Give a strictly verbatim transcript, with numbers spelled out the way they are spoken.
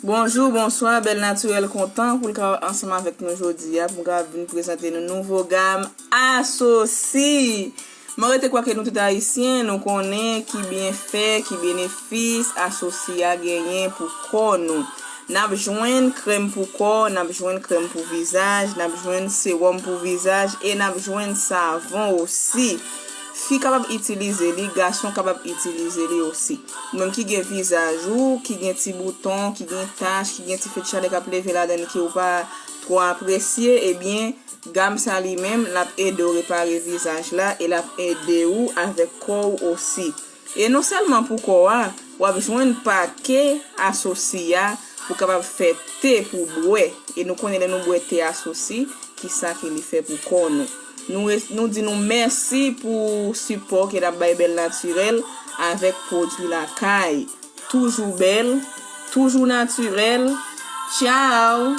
Bonjou, bonswa, Bèl Natirèl kontan pou l ka ansanm avèk nou jodi a, pou m ka vin prezante nou nouvo gam Asosi. Mwen rete kwè ke nou tout Ayisyen, nou konnen ki byenfè, ki benefis Asosi a genyen pou kò nou. N ap jwenn krèm pou kò, n ap jwenn krèm pou vizaj, n ap jwenn sewòm pou vizaj e n ap jwenn savon osi. Fi kapab itilize li, gason kapab itilize li osi. Ou menm ki gen vizaj ou, ki gen ti bouton, ki gen tach, ki gen ti fè chalè k ap leve ladan l ke ou pa twò apresye, ebyen, gam sa li menm, l ap ede w repare vizaj la e l ap ede ou avèk kò w osi. E non sèlman pou kò a, w ap jwenn pake Asosi a pou kapab fè te pou bwè. E nou konnen lè nou bwè te Asosi, ki sa ke li fè pou kò nou. Nou, nou di nou mèsi pou sipò ke n ap bay Bèl Natirèl avèk pwodui lakay. Toujou bèl, toujou natirèl. Tchaw!